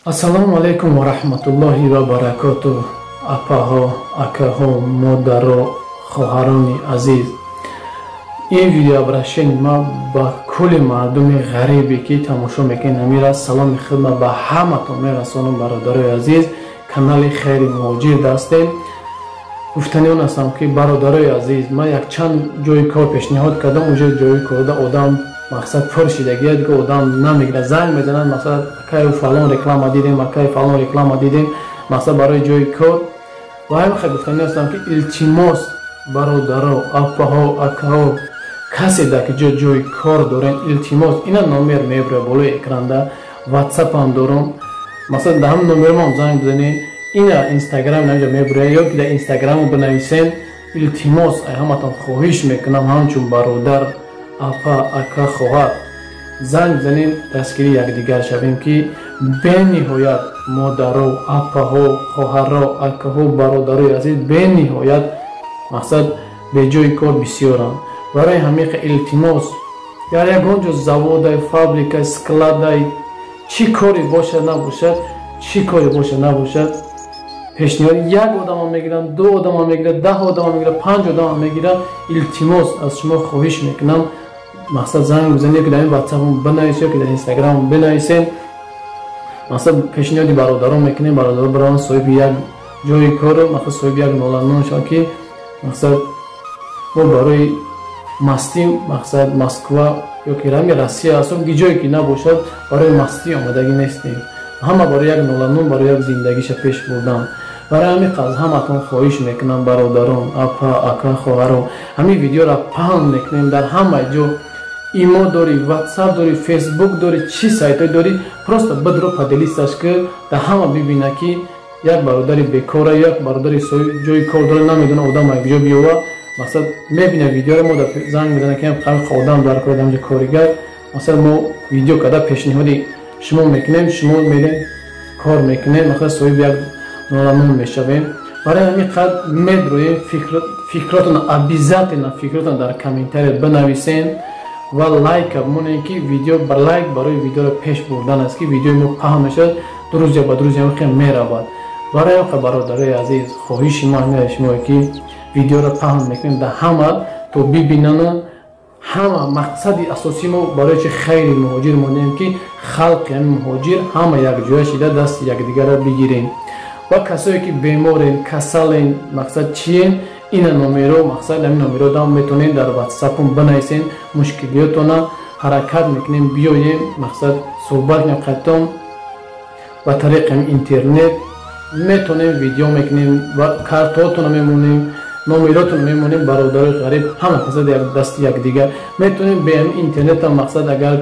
Ассалому алайкум ва раҳматуллоҳи ва баракотуҳ. Апаҳо, акаҳо, модаро, хоҳарони азиз, ин видеообращение ма ба кулли мардуми ғарибе, ки тамошо мекунед, амира саломи хидма ба ҳаматон мерасонам. Бародарои азиз, канали Хайри Муҳоҷир ҳастем. Гуфтани он ҳастам, ки, бародарои азиз, ман якчанд ҷои кор пешниҳод кардам. Уже ҷои корда одам, мақсад, пур шидагия, дига одам намегирад. Занг мезананд, мақсад, акаю фалон реклама дидем, акай фалон реклама дидем, мақсад, барои ҷои кор. Ва ҳамин хел гуфтани ҳастам, ки илтимос, бародаро, апаҳо, акаҳо, касе дар ки ҷо ҷои кор дорен, илтимос, ина номер мебура болои экранда, ватсапам дорам, масалан, дар ҳамин номермам занг бизанед. Ина инстаграм наҷа мебура ё ки дар инстаграму бинависен. Илтимос, ай ҳаматон хоҳиш мекунам, ҳамчун бародар, апа, ака, хоҳар, занг бизанем, дастгири якдигар шавем, ки бениҳоят модаро, апаҳо, хоҳаро, акаҳо, бародарои азиз, бениҳоят, мақсад, беҷои кор бисёранд. Барои ҳамин илтимос, дар ягон ҷо, заводай, фабрикай, складай, чӣ коре бошад набошад, чӣ коре бошад набошад, пешниҳод, як одама мегиранд, ду одама мегирад, 10 одама мегирад, панҷ одама мегирад. Илтимос, аз шумо хоҳиш мекунам, мақсад, занг бизанед, ки дар ин ватсапам бинависед, ки дар инстаграмам бинависед. Мақсад, пешниҳоди бародарон мекунем, бародарон барованд, соҳиби як ҷои кору, мақсад, соҳиби як ноланон шаванд, ки, мақсад, мо барои мастӣ, мақсад, Москва ё ки рами Россия ҳастем, ки ҷое ки набошад, барои мастӣ омадагӣ нестем. Ҳама барои як ноланон, барои як зиндагиша пеш бурдан. Барои ҳамин аз ҳаматон хоҳиш мекунам, бародарон, апа, ака, хоҳаро, ҳамин видеоро паҳн мекунем дар ҳама ҷо. Имо дорӣ, ватсап дорӣ, фейсбук дорӣ, чӣ сайтҳое дорӣ, просто бидро, поделиться ш ки, дар ҳама бибина, ки як бародари бекора, як бародари ҷои кор дора, намедона одам якҷо биёва. Мақсад, мебина видеоро, мо занг мезана, ки одам дар кор, ҷо коригар. Масалан, мо видео карда пешниҳоди шумо мекунем, шумо мерем, кор мекунем, мақсад, соҳиби як ноламон мешавем. Барои ҳамин қад медроем, фикротон, обязательно фикротон дар комментария бинависен ва лайка монем, ки видео ба лайк барои видеоро пеш бурдан аст, ки видеои мо паҳн мешавад, друзья ба друзья хел меравад. Барои ҳам, бародарои азиз, хоҳиши мо ҳамин шумо, ки видеоро паҳн мекунем дар ҳама, то бибинану ҳама. Мақсади асосии мо барои чи Хайри Муҳоҷир монем, ки халқи ҳамин муҳоҷир ҳама якҷоя шида, дасти якдигарро бигирем. Ва касое ки беморен, касален, мақсад, чиен, ина номеро, мақсад, ҳамин номеро дам метавонед дар ватсапон бинависен мушкилиётона. Ҳаракат мекунем, биёем, мақсад, суҳбат кунем қайтон ба тариқи ҳамин интернет. Метавонем, видео мекунем ва картоотона мемонем, номеротон мемонем. Бародарои ғариб ҳама каса дасти якдигар метавонем бе ҳамин интернетам, мақсад, агар,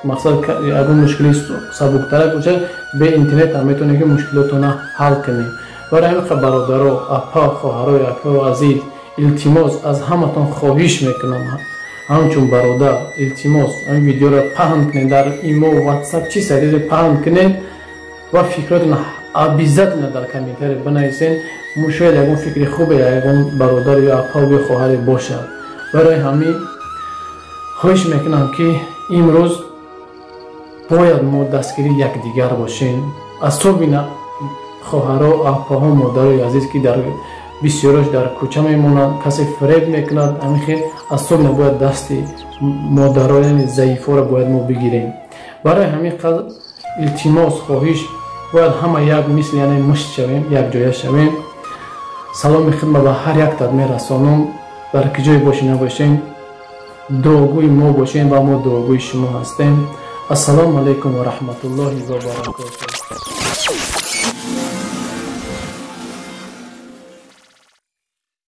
мақсад, ягон мушкили сабуктарак бошад, бе интернетам метавонем, ки мушкилотона ҳал кунем. Барои ҳамин, бародаро, апа, хоҳарои, акао азиз, илтимос, аз ҳаматон хоҳиш мекунам, ҳамчун бародар, илтимос, ҳамин видеоро паҳн кунед дар имо, ватсап, чӣ сайтизе паҳн кунед ва фикротон обязательно дар комментария бинависен. Шояд ягон фикри хубе ягон бародар ё апау ё хоҳаре бошад. Барои ҳамин хоҳиш мекунам, ки имрӯз бояд мо дастгири якдигар бошем, особенно хоҳаро, апаҳо, модарои азиз, ки дар бисёрош дар кӯча мемонанд, касе фиреб мекунад. Ҳамин хел особенно бояд дасти модаро, яъне заифоро бояд мо бигирем. Барои ҳамин қадр илтимос, хоҳиш, бояд ҳама як мисли, яъне, мушт шавем, якҷоя шавем. Саломи хидма ба ҳар яктат мерасонам. Дар ки ҷое бошед набошем, дуогӯи мо бошем ва мо дуогӯи шумо ҳастем. Ассалому алайкум ва раҳматуллоҳи ва баракотуҳ.